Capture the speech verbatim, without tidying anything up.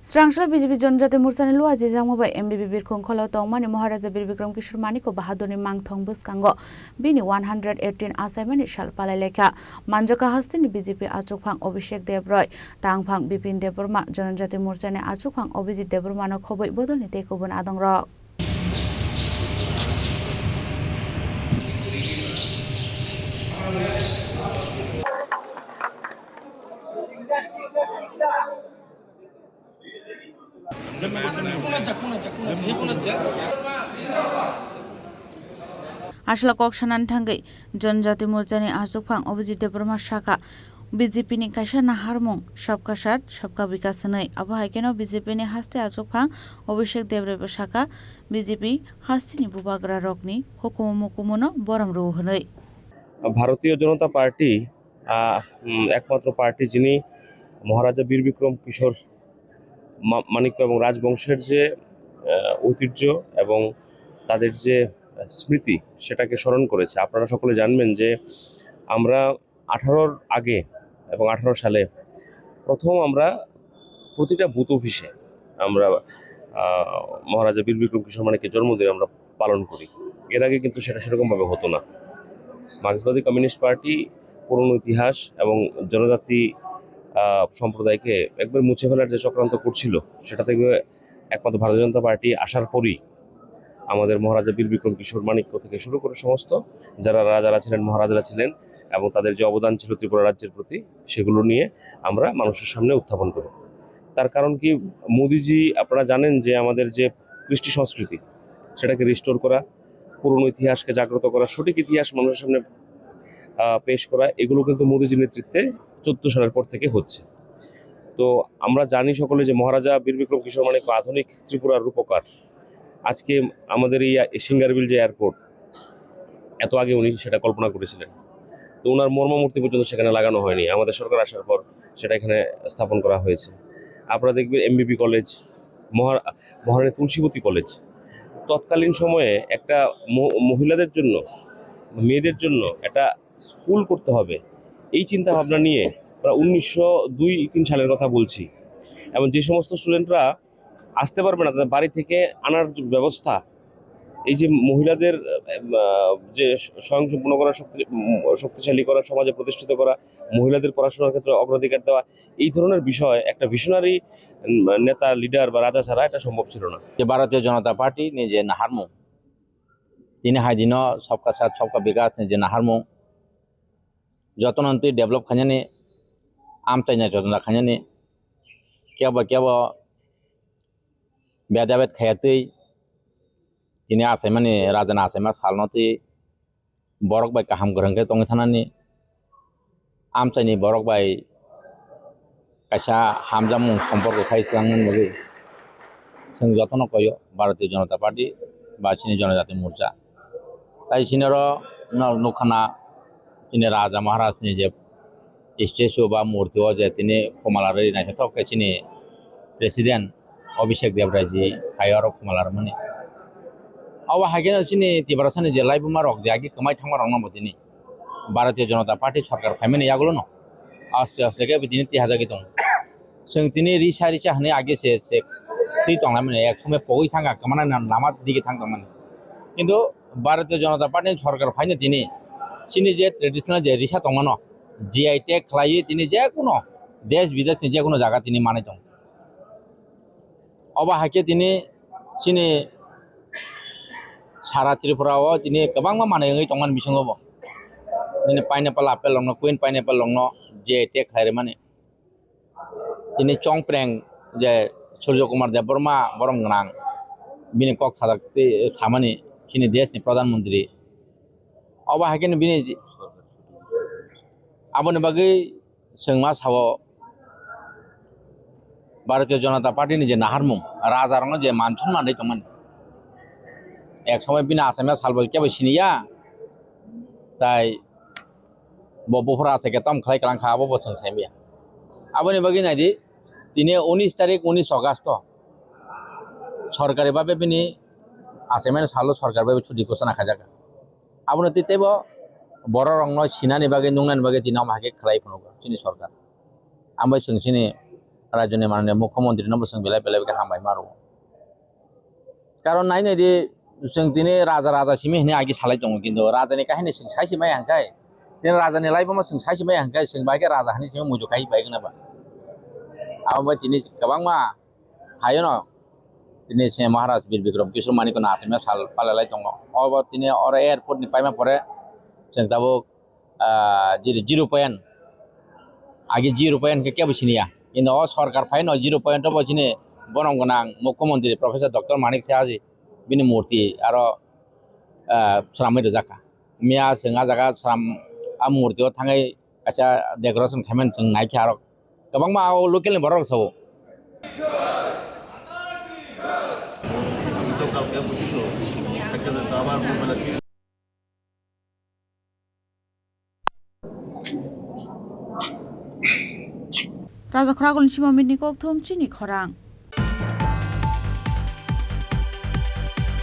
Srangsa B J P Jonojati Morchani Luajijakma bai M B B Birkhung kholo tongmani Maharaja Bir Bikram Kishore Manikya Bahadurni mangthong bwskango bini one hundred eighteen achaimani sal palai laikha. Manjaka hasteni B J P achukphang Abhishek Deb Roy, tangphang Bipin Debbarma, Jonojati Morchani achukphang Abhijit Debbarmano khobwi bodolni tei kubun adongrok. Aswla kok sanani thangwi Jonojati Morchani achukphang Abhijit Debbarma sakha, B J P ni kaisa naharmung Sabka Saath, Sabka Vikas hwnwi. Abo hai kheno B J P ni haste achukphang Abhishek Deb Roy bo sakha, B J P hasteni bubagrarokni hukumu mukumuno borom rw hwnwi. ভারতীয় জনতা পার্টি, আহ, উম, একমাত্র পার্টি যিনি মহারাজা বীর বিক্রম কিশোর মা-, মাণিক্য এবং রাজবংশের যে, আহ, ঐতিহ্য এবং তাদের যে, আহ, স্মৃতি, সেটাকে স্মরণ করেছে। আপনারা সকলে জানবেন যে আমরা আঠারোর আগে এবং আঠারো সালে প্রথম আমরা প্রতিটা বুথ অফিসে আমরা, আহ, মহারাজা বীর বিক্রম কিশোর মানিক্যের জন্মদিন আমরা পালন করি। এর আগে কিন্তু সেটা সেরকমভাবে হতো না। মার্ক্সবাদী কমিউনিস্ট পার্টি পুরনো ইতিহাস এবং জনজাতি, আহ, সম্প্রদায়কে একবার মুছে ফেলার যে চক্রান্ত করছিল, সেটা থেকে একমাত্র ভারতীয় জনতা পার্টি আসার পরই আমাদের মহারাজা বীর বিক্রম কিশোর মাণিক্য থেকে শুরু করে সমস্ত যারা রাজারা ছিলেন, মহারাজারা ছিলেন এবং তাদের যে অবদান ছিল ত্রিপুরা রাজ্যের প্রতি, সেগুলো নিয়ে আমরা মানুষের সামনে উত্থাপন করি। তার কারণ কি, মোদিজি আপনারা জানেন যে আমাদের যে কৃষ্টি সংস্কৃতি, সেটাকে রিস্টোর করা, পুরনো ইতিহাসকে জাগ্রত করা, সঠিক ইতিহাস মানুষের সামনে, আহ, পেশ করা, এগুলো কিন্তু মোদিজির নেতৃত্বে চোদ্দ সালের পর থেকে হচ্ছে। তো আমরা জানি সকলে যে মহারাজা বীর বিক্রম কিশোর মাণিক্য আধুনিক ত্রিপুরার রূপকার। আজকে আমাদের এই সিঙ্গারবিল যে এয়ারপোর্ট, এত আগে উনি সেটা কল্পনা করেছিলেন। তো ওনার মর্মামূর্তি পর্যন্ত সেখানে লাগানো হয়নি, আমাদের সরকার আসার পর সেটা এখানে স্থাপন করা হয়েছে। আপনারা দেখবেন এমবিবি কলেজ, মহা-, মহারানী তুলসীবতী কলেজ, তৎকালীন সময়ে একটা ম-, মহিলাদের জন্য, মেয়েদের জন্য একটা স্কুল করতে হবে, এই চিন্তা ভাবনা নিয়ে প্রায় উনিশশো দুই তিন সালের কথা বলছি। এবং যে সমস্ত স্টুডেন্টরা আসতে পারবে না, তাদের বাড়ি থেকে আনার যে ব্যবস্থা, এই যে মহিলাদের, আহ, যে স্বয়ংসম্পূর্ণ করা, শক্তি-, উম, শক্তিশালী করা, সমাজে প্রতিষ্ঠিত করা, মহিলাদের পড়াশোনার ক্ষেত্রে অগ্রাধিকার দেওয়া, এই ধরনের বিষয় একটা ভিশনারি, উম, নেতা, লিডার বা রাজা ছাড়া এটা সম্ভব ছিল না। যে ভারতীয় জনতা পার্টি নিজে নাহারমো, তিনি হাইদিনো সবকা সাথ সবকা বিকাশ নিজে নাহারমো, যতনন্তি ডেভেলপ খাইনানি, আমচাইনা যতনা খাইনানি, কেবো কেবো বেদাবেদ khayatwi, tini achaimani rajani achaima salno twi borok bai kaham kwrwng khe tongwi thanani, amchaini borok bai kaisa hamjakmung somporko khai swlangmani bagwi chwng jotono koyo Bharatiya Janata Party ba chini Janajati Morcha. Tai chini oro no nukha na chini Raja Maharaj ni je statue ba murti o je tini khumala rwi naithothok khe chini President Abhishek Debrai ji phai oro khumala rwmani. Abo hai kheno chini Tiprasa ni je laibuma rok je agi kwmai thangma rok no bo tini Bharatiya Janata Party sorkar phaimani yagulo no aste aste khe bo tini tihajagwi tongo. Chwng tini risa risa hwnwi agi se se twi tonglaimani, ek somoi pogwi thangkha kwmana lama digi thang tongmani. Kintu Bharatiya Janata Party ni sorkar phaino tini chini je traditional je risa tongmano G I tag khlaiwi tini jekuno desh bidesh ni jekuno jaga tini manwi tongo. Obo hai khe tini chini sara Tripura o tini kwbangma manwi wngwi tongmani bisingo bo. Nini pineapple apple rokno, queen pineapple rokno G I tag khlai rwmani. Tini chongpreng je Surjo Kumar Debbarma borok gwnang, bini kok sajak tei samani chini desh ni Pradhan Mantri. Obo hai kheno bini aboni bagwi chwng ma sao Bharatiya Janata Party ni je naharmung, raja rokno je man sonman rwi tongmani. Ek somoi bini achaima salbo kebo siniya, tai bo buphuru achai khe tamo khlai kwlang kha, abo bo chwng sai manya. Aboni bagwi nai di, tini unis tarik, unis August o sorkari babe bini achaimani salo sorkari babe chuti ghosona khaijak. Abono twi teibo borok rokno sinani bagwi, nuknani bagwi tini omo hai khe khlai phunukgo chini sorkar. Amo chwng chini Rajyoni mananiya mukhyamantri no bo chwng belai belai khe hambai ma rwo. Karon nai nai di, chwng tini raja raja simi hwnwi agi salai tongo, kintu raja ni kahini chwng sai si maya hwnkhe, tini raja ni laibo ma chwng sai si maya hwnkhe, chwng bai khe raja hwnwi simi muitu kai bai gana ba. Abo bai tini kwbangma hayono tini se Maharaj Bir Bikram Kishore Manik no achimya sal palalai tongo. Obo tini oro airport ni paima pore chwng tabuk, ah, zero, zero point, agi zero point khe kebo siniya. Kintu o sorkar phaino zero point o bo chini borom gwnang mukhyamantri Professor Doctor Manik Saha ji bini murti aro, ah, swnamwi rwjak kha. Miya chwng a jaga swnam, a murti o thangwi kaisa decoration khaimani chwng naikha aro kwbangma o local ni borok rok sao. Raja Khoragulni Simo Mitni Kokthum chini khorang.